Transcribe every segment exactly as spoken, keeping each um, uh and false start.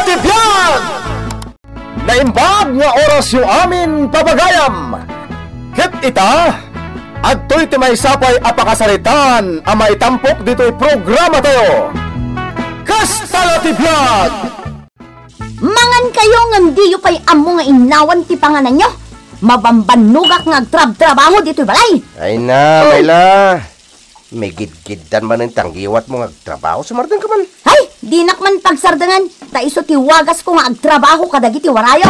Ti biag! Naimbag nga orasyo amin, pagayam! Ket ita, adtoy ti maysa pay a pakasaritaan a maitampok ditoy programatayo. Kasta la ti biag! Mangan kayo ngem diyo pay ammo nga innawan ti pangananyo. Mabambannogak nga agtrabtrabaho ditoy balay. Ay na, Mayla. Migidgiddan manen ti angiwatmo nga agtrabaho, sumardengka man. Ay, dinak man pagsardengan, ta isu ti wagasko nga agtrabaho kadagiti warayo.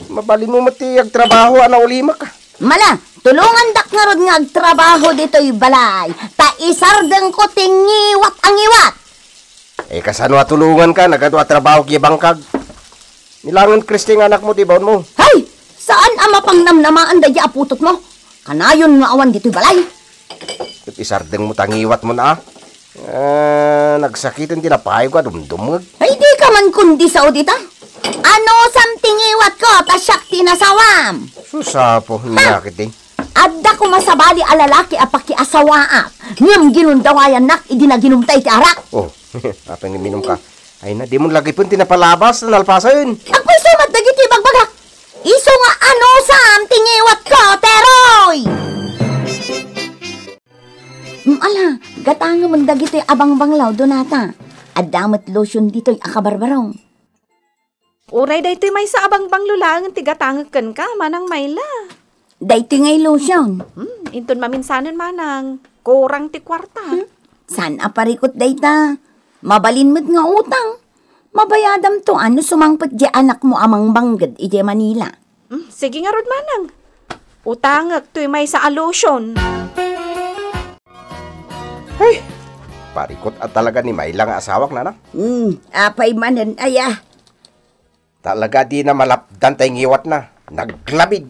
Mabalinmo met ti agtrabaho a naulimek. Mala, tulongandak ngarud nga agtrabaho ditoy balay, ta isardengko ti ngiwat a ngiwat. Eh, kasano a tulonganka? Nagadu a trabahok idiay bangkag. Ni laeng Christy nga anakmo ti ibaonmo. Hay! Saan a mapangnamnamaan daydi a putotmo? Kanayon nga awan ditoy balay. Ket isardengmo ta ngiwatmo na, a. Ah, nagsakiten ti napayog a dumdumngeg. Ay, dika man kundi sao dita. Anusam ti ngiwatko, ta siak ti nasawam. Sus, Apo, Ha? Inyakit, eh. Adda koma sabali a lalaki a pakiasawaak, ngem ginundawayannak idi naginumta iti arak. Oh, apay nga minum ka? Ay na, dimon lagipen ti napalabas, nalpasen. Agpayso met dagiti ibagbagak. Isu nga anusam ti ngiwatko, Teroy! Mm, ala, gatangemon dagitoy a bangbanglaw, Donata. Adda met lotion ditoy a kabarbarong. Uray daytoy maysa a bangbanglo laeng ti gatangek kenka, Manang Mayla. Daytoy ngay lotion. Hmm, inton maminsanen, Manang. Kurang ti kuarta. Hmm, saan a parikut dayta? Mabalin met nga utang. Mabayadamto a no sumangpet diay anakmo a mangbangged idiay Manila. Hmm, sige ngarud, Manang. Utangek toy maysa a lotion. Hey! Parikut a talaga ni Mayla nga asawak, nanang. Hmm, apay manen aya? Talaga dina malapdan tay ngiwatna. Naglabid.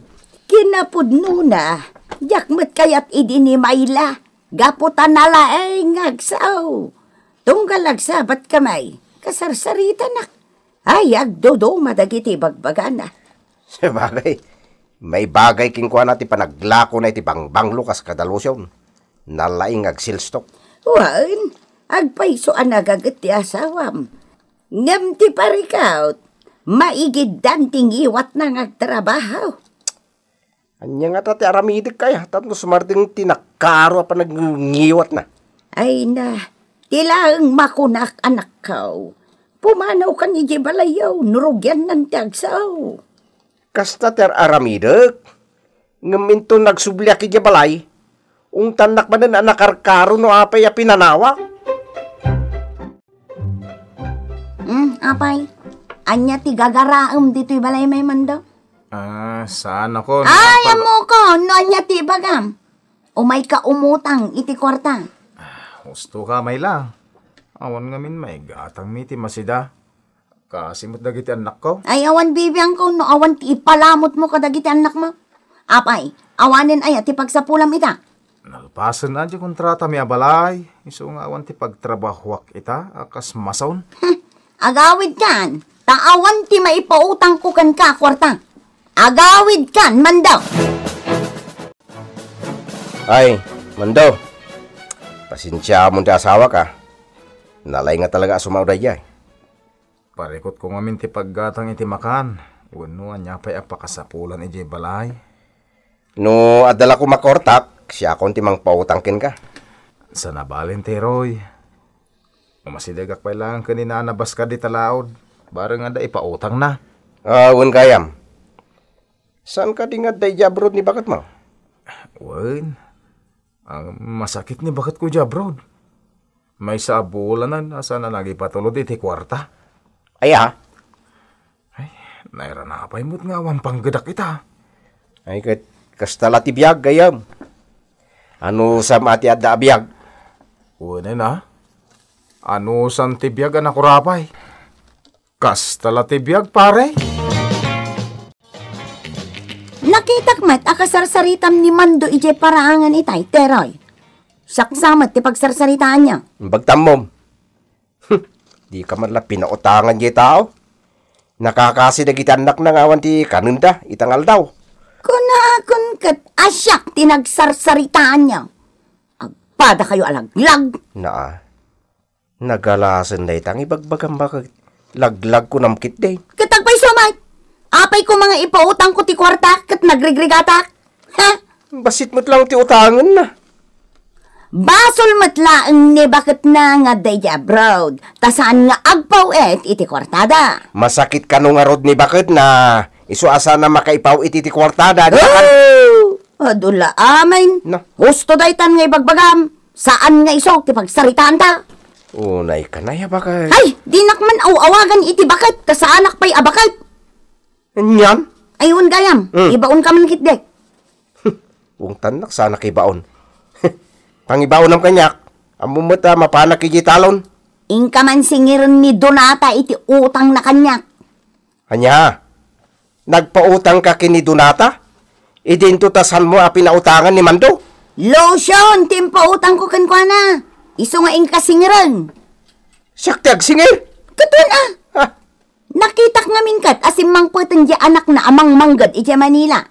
Kinapudnona, diak met kayat idi ni Mayla. Gapu ta nalaeng nga agsao. Tunggal agsabat kamay, kasarsaritanak. Ay, agduduma dagiti bagbagana. Sabagay, maibagay kenkuana ti panaglakona iti bangbanglo kas kada lotion. Nalaing agsilstok. Wen, agpayso a nagaget ti asawam. Ngem ti parikut, maigiddan ti ngiwatna nga agtrabaho. Ania ngata ti aramidek kaya, tapno sumardeng ti nakaro a panagngiwatna? Ay na, ti laeng makunak, anakko. Pumanawkan idiay balayyo, no rugiannan ti agsao. Kasta ti ar-aramidek, ngem inton nagsubliak idiay balay, ungtannak manen a nakarkaro no apay a pinanawak. Hmm, apay, ania ti gagaraem ditoy balay, Mando? Ah, saan ako, Ay, napag- ammok no ania ti ibagam. Umayka umutang iti kuarta. Ah, husto ka, Mayla. Awan ngamin maigatangmi ti masida. Kaasi met dagiti annakko. Ay, awan bibiangko no awan ti ipalamutmo kadagiti annakmo. Apay, awanen aya ti pagsapulam ita? Nalpasen a diay kontratami a balay, isu nga awan ti pagtrabahuak ita a kas mason. Agawidkan, ta awan ti maipautangko kenka a kuarta. Agawidkan, Mando. Ay, Mando, pasensiamon ti asawak, a. Nalaing nga talaga a sumao daydiay. Parikutko ngamin ti paggatang iti makan, wenno ania pay a pakasapulan idiay balay. No adda la koma kuartak, siakon ti mangpautang kenka. Saan a bale, Teroy. Umasidegak pay laeng ken ni Nana Baskar dita laod, bareng adda ipautangna. Ah, wen gayam. Saan kadi nga adda idiay abroad ni baketmo? Wen, ah, masakit ni baketko idiay abroad. Maysa a bulanen a saan a nagipatulod iti kuarta. Aya? Ay, nairana pay met nga awan panggedak ita. Ay, ket kasta la ti biag, gayyem. Anusam a ti adda a biag? Wen a. Anusam ti biag a nakurapay? Kasta la ti biag, pare. Nakitak met a kasarsaritam ni Mando idiay paraangan itay, Teroy. Saksa met ti pagsarsaritaanyo. Imbag tammom. Dika man la pinautangan diay tao. Nakakasi dagiti annakna nga awan ti kanenda ita nga aldaw. Kunakon ket a siak ti nagsarsaritaanyo. Agpadakayo a laglag. Naa. Nagalasen dayta nga ibagbagam baket. Laglagkunam ketdi. Ket agpayso met. Apay koma nga ipautangko ti kuarta ket nagrigrigatak? Ha? Bassit met laeng ti utangenna. Basol met laeng ni baketna nga adda idiay abroad, ta saan nga agpaw-it iti kuartada. Masakit kano ngarud ni baketna, isu a saan a makaipaw-it iti kuartada, di ba? Oh! Adu la amin. Na. Husto daytan nga ibagbagam. Saan nga isu ti pagsaritaanta? Unay ka na, ya, baket. Ay, dinak man aw-awagan iti baket, ta saanak pay a baket. Anian? Ay, wen gayam. Mm. Ibaonka man ketdi. Ungtannak, saanak ibaon. Pangibaonam kaniak. Ammom met a mapanak idiay talon. Inka man singiren ni Donata iti utangna kaniak. Ania? Nagpautangka ken ni Donata? Idinto ta saanmo a pinautangan ni Mando? Lotion ti impautangko kenkuana. Isu nga inka singiren. Siak ti agsingir? Ket wen a. Ah. Nakitak ngamin ket a simmangpeten diay anakna a mangmangged idiay Manila.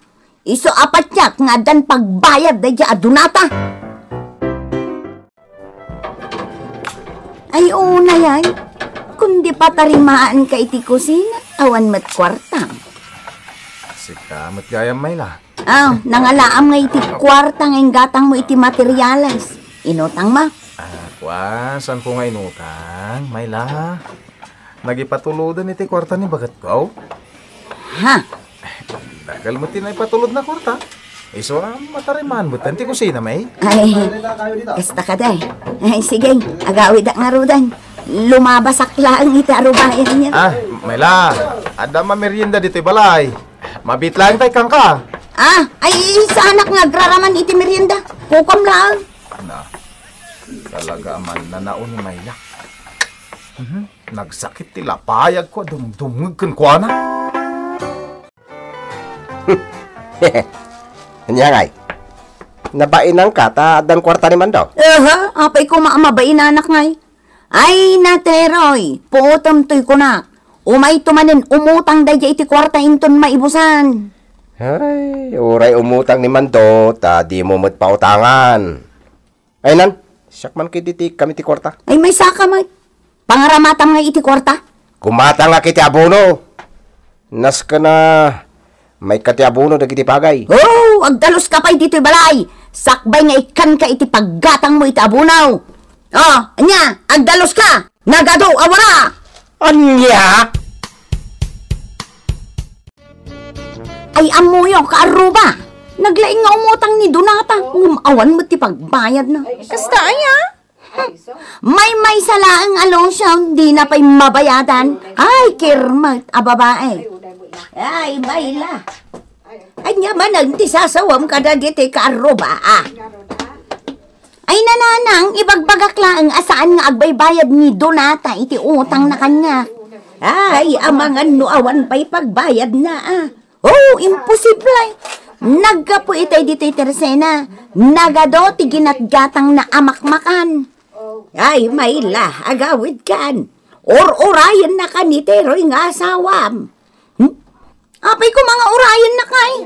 Isu a patiek nga addan pagbayad daydiay a Donata. Ay, unay ay. Kundi patarimaanka iti kusina, awan met kuartam. Sika met gayam, Mayla. Ah, nangalaam nga iti kuarta nga inggatangmo iti materyales. Inutangmo? Ah, kua, saanko nga inutang, Mayla? Nagipatuloden iti kuarta ni baketko. Ha? Dakkel met ti naipatulod na kuarta. Isu a matarimaan met ti kusina, may? Ay, kasta kadi. Ay, sige, agawidak ngaruden. Lumabasak laeng iti arubayan niya. Ah, Mayla, adda mamerienda ditoy balay. Mabiit laeng tay kangka. Ah, ay, saanak nga agraraman iti merienda. Kukuam laeng. Na, talaga a mannanao ni Mayla. Mhm. Nagsakit ti lapayagko a dumdumngeg kenkuana. Ania ngay? Nabainanka ta addan kuarta ni Mando? Aha, apay koma a mabainanak ngay. Ay, Nateroy, puotem toy kunak. Umayto manen umutang daydiay iti kuarta inton maibusan. Ay, uray umutang ni Mando, ta dimo met pautangan. Ay nan, siak man ketdi ti ikkam iti kuarta. Ay, maysaka met. Pangaramatam ngay iti kuarta? Kumatangak iti abono. Nasken a maikka ti abono dagiti pagay. Oh, agdaluska pay ditoy balay. Sakbay nga ikkanka iti paggatangmo iti abono. Oh, ania, agdaluska. Nagadu a wara. Ania? Ay, ammoyo, kaarruba. Naglaing nga umutang ni Donata, ngem awan met ti pagbayadna. Kasta aya? Maymaysa laeng a lotion, dina pay mabayadan. Ay, kirmet a babae. Ay, Mayla. Ania manen ti sasawam kadagiti kaarruba, ah? Ay, nanang, ibagbagak laeng a saan nga agbaybayad ni Donata iti utangna kaniak. Ay, amangan no awan pay pagbayadna, ah. Oh, imposible. Naggapu itay ditoy Tersena. Nagadu ti ginatgatangna a makmakan. Ay, Mayla, agawidkan. Ur-urayennaka ni Teroy nga asawam. Hmm? Apay koma nga urayennaka, eh.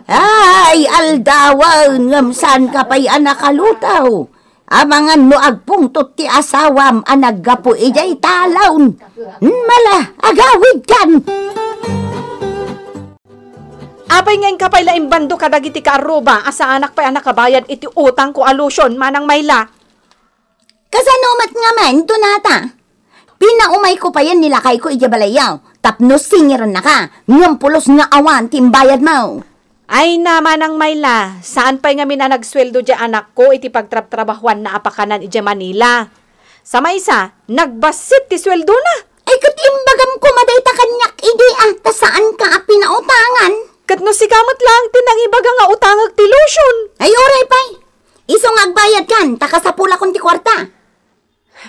Ay, aldawen, ngem saanka pay a nakalutaw. Amangan no agpungtot ti asawam a naggapu idiay talon. Mala, agawidkan. Apay nga inka pay la imbando kadagiti kaarruba a saanak pay a nakabayad iti utangko a lotion, Manang Mayla? Kasano met ngamin, Donata? Pinaumayko payen ni lakayko idiay balayyo, tapno singirennaka, ngem pulos nga awan ti imbayadmo. Ay na, Manang Mayla, saan pay ngamin a nagsueldo diay anakko iti pagtrabtrabahoanna a pakanan idiay Manila. Sa maysa, nagbassit ti sueldona. Ay, ket imbagam koma dayta kaniak idi, ah, ta saanka a pinautangan. Ket no sika met laeng ti nangibaga nga utangek ti lotion. Ay, uray pay. Isu nga agbayadkan, ta kasapulakon ti kuarta.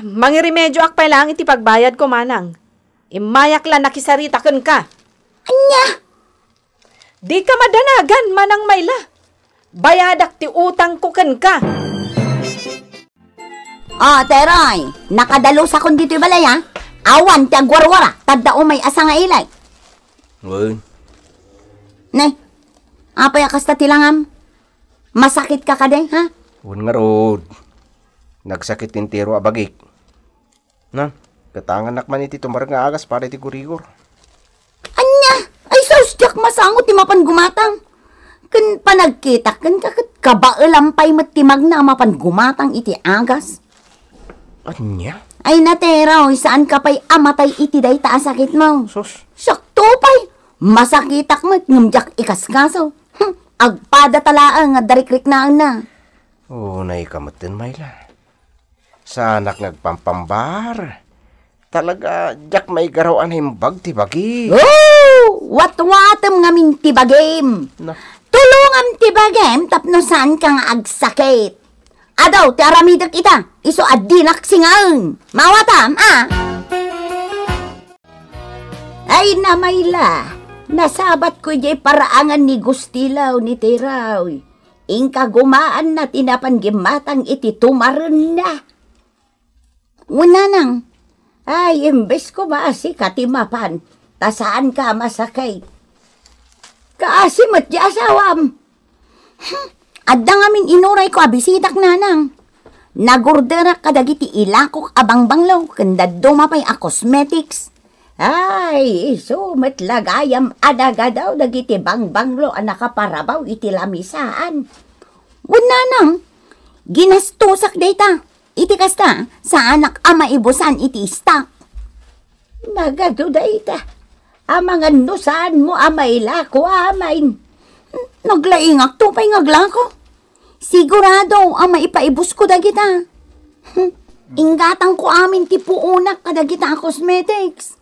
Mangiremedioak pay laeng iti pagbayadko, Manang. Immayak la nakisarita kenka. Ania? Dika madanagan, Manang Mayla. Bayadak ti utangko kenka. O, Teroy, nakadalusakon ditoy balay, a. Awan ti agwarwara, ta adda umay a sangaili. Wen. Ne, apay a kasta ti langam? Masakitka kadi, ha? Wen ngarud. Nagsakit ti entero a bagik. Na, Katanganak man iti tumareng nga agas para iti gurigor. Ania? Ay sus, diak masango ti mapan gumatang. Ken panagkitak kenka ket kabaelam pay met ti magna a mapan gumatang iti agas. Ania? Ay, Teroy, saanka pay a matay iti dayta a sakitmo. Sus. Siakto pay, masakitak met ngem diak ikaskaso. Hmm, agpada ta laeng nga darikriknaenna. Unayka metten, Mayla. Saanak nga agpampambar. Talaga, diak maigaraw a naimbag ti bagi. Oh! Watwatem ngamin ti bagim. Na. Tulongam ti bagim tapno saanka nga agsakit. Adu ti aramidek ita, isu a dinak singaen. Mawatam, a? Ay, Mayla, nasabatko idiay paraangan ni Gustilaw ni Teroy. Inka gumaanna ti napan gimmatang iti tumarenna. Wen, nanang. Ay, imbes koma a sika ti mapan, ta saanka a masakit. Kaasi met ti asawam. Hmm, adda ngamin inurayko a bisitak, nanang. Nagorderak kadagiti ilakok a bangbanglo ken dadduma pay a cosmetics. Ay, isu met la gayam a nagadaw dagiti bangbanglo a nakaparabaw iti lamisaan. Wen, nanang, ginastosak dayta. Iti kasta, saanak a maibusan iti istak. Nagadu dayta. Amangan no saanmo a mailako amin. Naglaingakto pay nga aglako. Sigurado a maipaibusko dagita. Inggatangko amin ti puonak kadagita a cosmetics.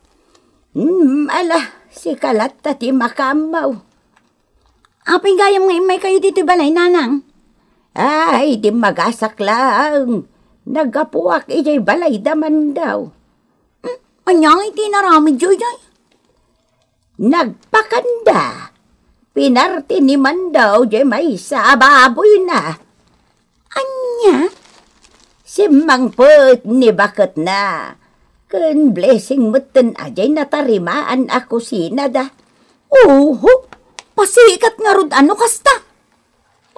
Hmm, ala, sika latta ti makaammo. Apay gayam nga immaykayo ditoy balay, nanang? Ay, dimmagasak laeng. Naggapuak idiay balay da Mandaw. Hmm, ania ngay ti inaramidyo idiay? Nagpakanda. Pinarti ni Mandaw diay maysa a baboyna. Ania? Simmangpet ni baketna. Ken Blessing metten a diay natarimaan a kusinada. Oho, pasikat ngarud a no kasta.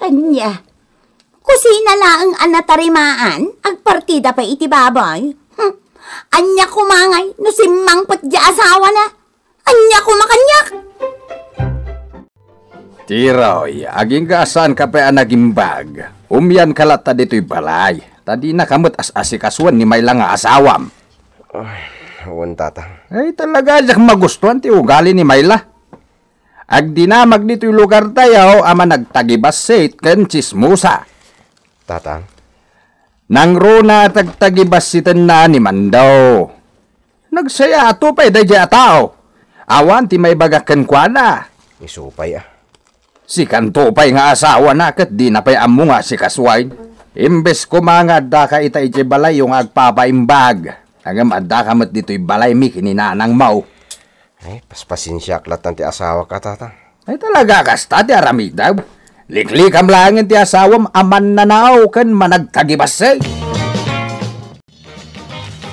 Ania? Kusina laeng a natarimaan, agpartida pay iti baboy. Hmm. Ania koma ngay no simmangpet diay asawana? Ania koma kaniak? Teroy, agingga a saanka pay a nagimbag. Umianka latta ditoy balay, ta dinaka met as-asikasuen ni Mayla nga asawam. Ay, wen, Tatang. Ay, talaga, diak magustuan ti ugali ni Mayla. Agdinamag ditoy lugartayo a managtagibassit ken tsismosa. Tatang? Nangruna a tagtagibassitenna ni Mandaw. Nagsayaato pay daydiay a tao. Awan ti maibagak kenkuana. Isu pay a. Sikanto pay nga asawana ket dina pay ammo nga asikasuen. Imbes koma nga addaka ita idiay balayyo nga agpapaimbag, ngem addaka met ditoy balaymi ken ni nanangmo. Ay, paspasensiaak latta ti asawak, Tatang. Ay, talaga kasta ti aramidem. Liklikam laengen ti asawam a mannanao ken managtagibassit.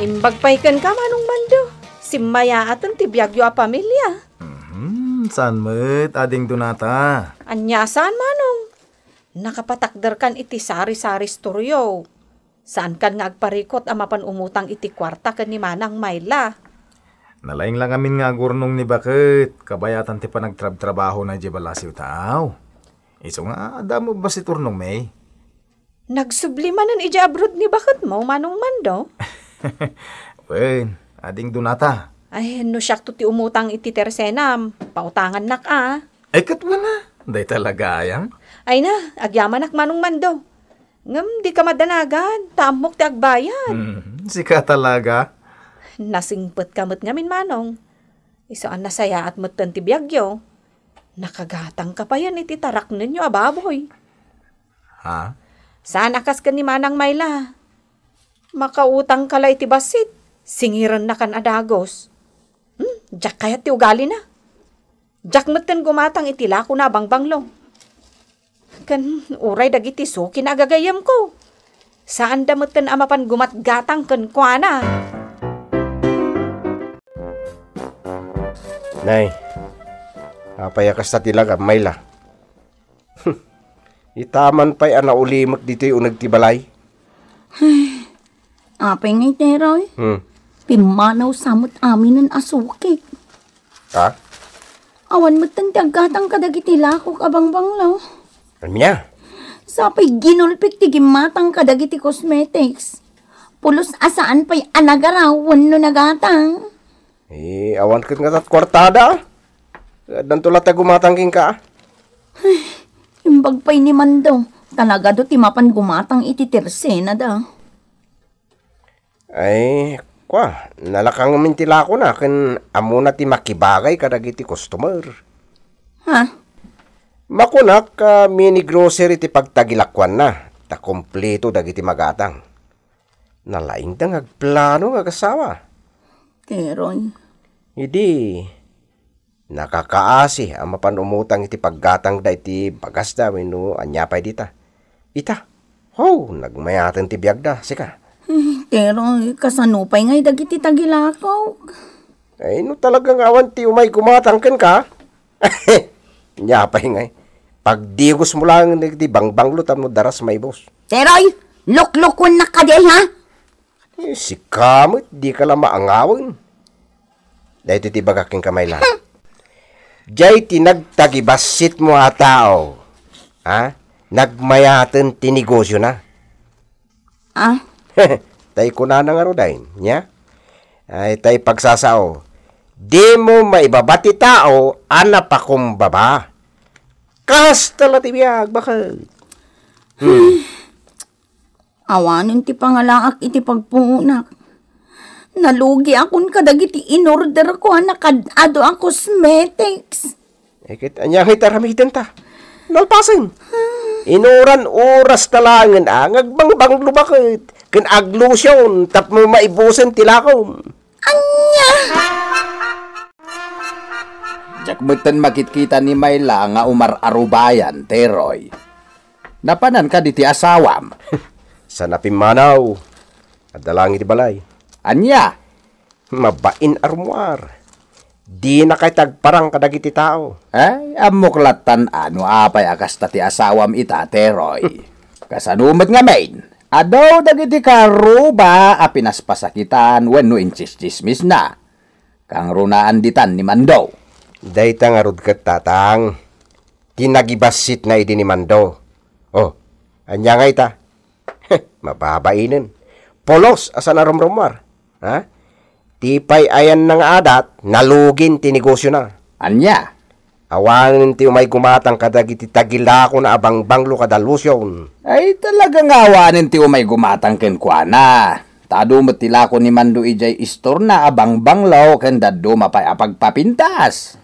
Imbag pay kenka, Manong Mando. Simmayaaten ti biagyo a pamilia. Mhm, saan met, Ading Donata? Ania a saan, Manong? Nakapatakderkan iti sari-sari istoryo. Saankan nga agparikut a mapan umutang iti kuarta ken ni Manang Mayla. Nalaing la ngamin nga agurnong ni baket, kabayatan ti panagtrabtrabahona idiay balasiw taaw. Isu nga, adda mo bassit urnongmi? Nagsubli manen idiay abroad ni baketmo, Manong Mando? Wen, Ading Donata. Ay, no siakto ti umutang iti tersenam, pautangannak a. Ay, ket wen a, dayta la gayam. Ay na, agyamanak, Manong Mando. Ngem dika madanagan, ta ammok ti agbayad. Hmm, sika talaga. Nasingpetka met ngamin, Manong. Isu a nasayaat metten ti biagyo. Nakagatangka payen iti taraknenyo a baboy. Ha? Saan a kas ken ni Manang Mayla. Makautangka la iti bassit, singirennakan a dagus. Hmm, diak kayat ti ugalina. Diak metten gumatang iti lakona a bangbanglo. Ken uray dagiti suki na agagayyemko. Saanda metten a mapan gumatgatang kenkuana. Nay, apay a kasta ti lagam, Mayla? Itaman pay a naulimek ditoy uneg ti balay. Apay ngay, Teroy? Hmm. Pimmanaw sa met aminen a sukik. Ha? Awan metten ti aggatang kadagiti lakok a bangbanglo. Ania? Sa pay ginulpik ti gimmatang kadagiti cosmetics. Pulos a saan pay a nagaraw wenno nagatang. Eh, awan ket nga tat kuartada. Addanto latta gumatang kenka. Imbag pay ni Mando, ta nagadu ti mapan gumatang iti tersenada. Ay, kua, nalaka ngamin ti lakona ken ammona ti makibagay kadagiti customer. Ha? Makunak a mini grocery ti pagtagilakuanna, ta kompleto dagiti magatang. Nalaingda nga agplano nga agasawa. Teron. Idi, nakakaasi a mapan umutang iti paggatangda iti bagasda wenno ania pay dita. Ita, ho, nagmayaten ti biagda, sika. Hmm, Teron, kasano pay ngay dagiti tagilakaw? Ay, no talaga nga awan ti umay gumatang kenka, nia pay ngay. Pagdigos mo lang iti bangbanglo tapno daras maibos. Teroy, luklukuennak kadi, ha? Eh, sika met, dika la maangawen. Daytoy ti bagak kenka, Mayla. Diay ti nagtagibassitmo a tao, ha? Nagmayaten ti negosiona. Ah? Tay kunana ngaruden, nia? Ay, tay pagsasao. Dimo maibaba ti tao a napakumbaba. Kasta la ti biag, baket. Hmm. Awanen ti pangalaak iti pagpuonak. Nalugiakon kadagiti inorderko a nakad-ado a cosmetics. Eh, ket ania ngay ti aramidenta? Nalpasen. Inuran oras ta laengen a nga agbangbanglo baket ken aglotion tapno maibusen ti lakom. Ania? Diak metten makitkita ni Mayla nga umar-arubayan, Teroy. Napanan kadi ti asawam? Saan a pimmanaw. Adda laeng iti balay. Ania? Mabain a rummuar. Dina kay tagparang kadagiti tao. Ay, ammok lattan a no apay a kasta ti asawam ita, Teroy. Kasano met ngamin? Adu dagiti karuba a pinaspasakitan wenno intsistsismisna. Kangrunaan ditan ni Mando. Dayta ngarud ket, Tatang, ti nagibassitna idi ni Mando. Oh, ania ngay ita? Mababainen. Pulos a saan a rumrummuar. Ha? Ti pay ayanna nga adat, nalugin ti negosiona. Ania? Awanen ti umay gumatang kadagiti tagilakona a bangbanglo kada lotion. Ay, talaga nga awanen ti umay gumatang kenkuana. Ta adu met ti lako ni Mando idiay istorna a bangbanglo ken dadduma pay a pagpapintas.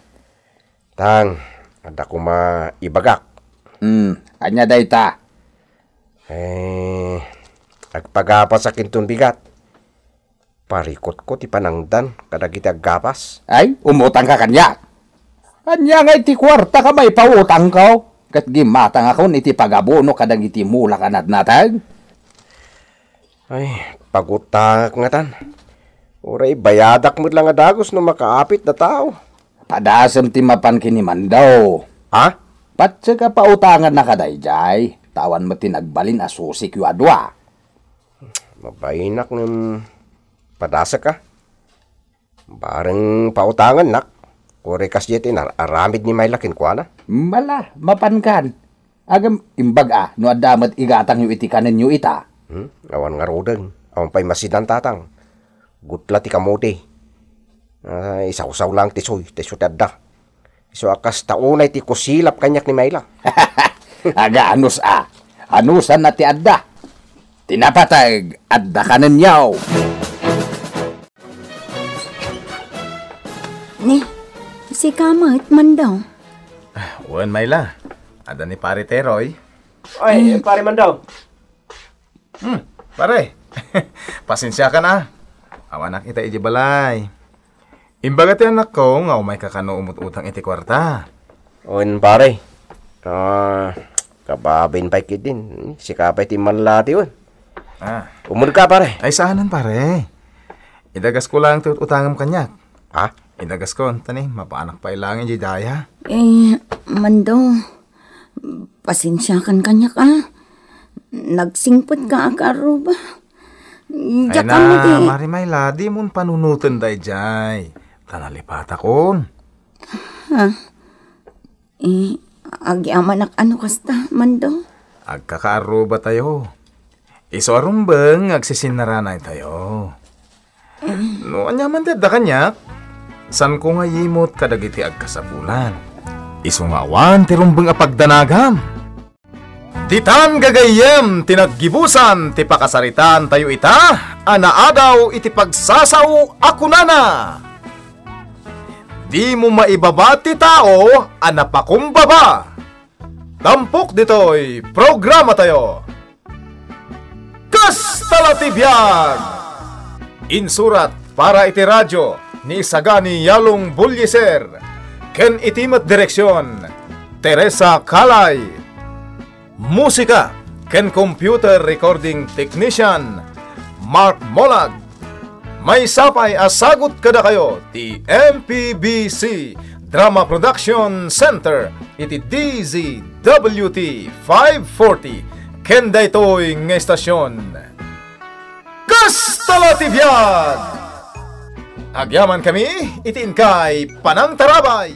Tang, adda koma ibagak. Hmm, ania dayta? Eh, agpagapasak inton bigat. Parikutko ti panangdan kadagiti aggapas. Ay, umutangka kaniak. Ania ngay ti kuarta ka maipautangko? Ket gimmatangakon iti pagabuno kadagiti mulak a natnateng? Ay, pagutangak ngatan. Uray bayadak met la nga dagus no makaapit da tao. Padasem ti mapan ken ni Mando. Ha? Patsek a pautanganna kadaydiay, ta awan met ti nagbalin a susikyo a dua. Mabainak ngem padasek a. Bareng pautangannak, uray kasdiay ti nar-aramid ni Mayla kenkuana. Mala, mapankan. Agem, imbag a, no adda met igatangyo iti kanenyo ita. Hmm? Awan ngaruden. Awan pay masidan, Tatang. Gutla ti kamote. Ah, isawsaw lang ti soy, ti isu ti adda. Isu a kasta unay ti kusilap kaniak ni Mayla. Aga, anus a. Anusan na ti adda. Ti napateg, adda kanenyo. Ni, sika met, Mando. Ah, wen, Mayla. Adda ni Pare Teroy. Ay, Pare Mando. Hmm, pare. Pasensiakan a. Awanak ita idiay balay. Imbaga ti anakko nga umayka kano umut-utang iti kuarta. Wen, pare. Ah, kababain pay ketdin. Sika pay ti mallati, wen. Ah. Umulka, pare. Ay, saanen, pare. Idagasko laeng ti ut-utangem kaniak. Ha? Idagasko, ta ni, mapanak pay laeng idiay daya. Eh, Mando, pasensiakan kaniak a. Nagsingpetka a karuba. Ay diak na, ammo ti Mari Myla, dimon panunoten daydiay. Ta nalipatakon. Ha? Eh, agyamanak a no kasta, Mando? Agkakaarrubatayo. Isu a rumbeng nga agsisinnaranaytayo. No ania man ti adda kaniak, saanko nga yimot kadagiti agkasapulan. Isu nga awan ti rumbeng a pagdanagam. Ditan gagayyem ti naggibusan ti pakasaritaantayo ita a naadaw iti pagsasao a kunana, "Dimo maibaba ti tao a napakumbaba." Tampok ditoy programatayo. Kasta la ti biag! Insurat para iti radio ni Isagani Yalong Bulliser ken iti met direksion, Teresa Calay. Musika ken computer recording technician, Mark Molag. Maysa pay a sagut kadakayo ti M P B C Drama Production Center iti D Z W T five forty ken daytoy nga estasion. Kasta la ti biag! Agyamankami iti inkay panangtarabay.